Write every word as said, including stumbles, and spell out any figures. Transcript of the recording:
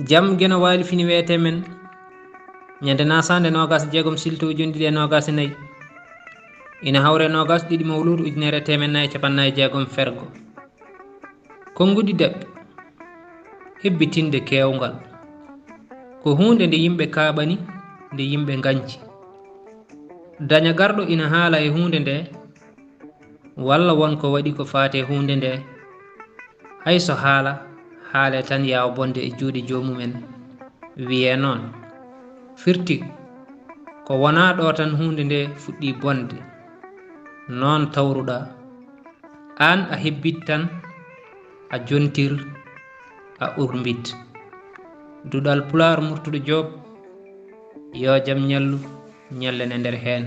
Jam Geno Waali fini weete men ñande naasande noogas e jeegom silto ujunɗiɗi e noogas e nayi, ina hawre noogas ɗiɗi mawluudu ujunere e teemen nayi e capannaayi e jeegom fergo. Konnguɗi daɓɓi, hebbitinde keewngal. Ko huunde nde yimɓe kaaɓani, nde yimɓe ngañci. Daña garɗo ina haala e huunde nde, walla won ko waɗi ko faati e huunde nde. Hay so haala, haale tan yaawa bonde e juuɗe joomumen. Wiyee noon. Firti ko wonaa ɗo tan huunde nde fuɗɗii bonde. Noon tawruɗaa. Aan a hebbit tan, a jontir, a urmbit. Duɗal Pulaar Murtuɗo Joob, yo jam ñallu, ñallen e nder heen.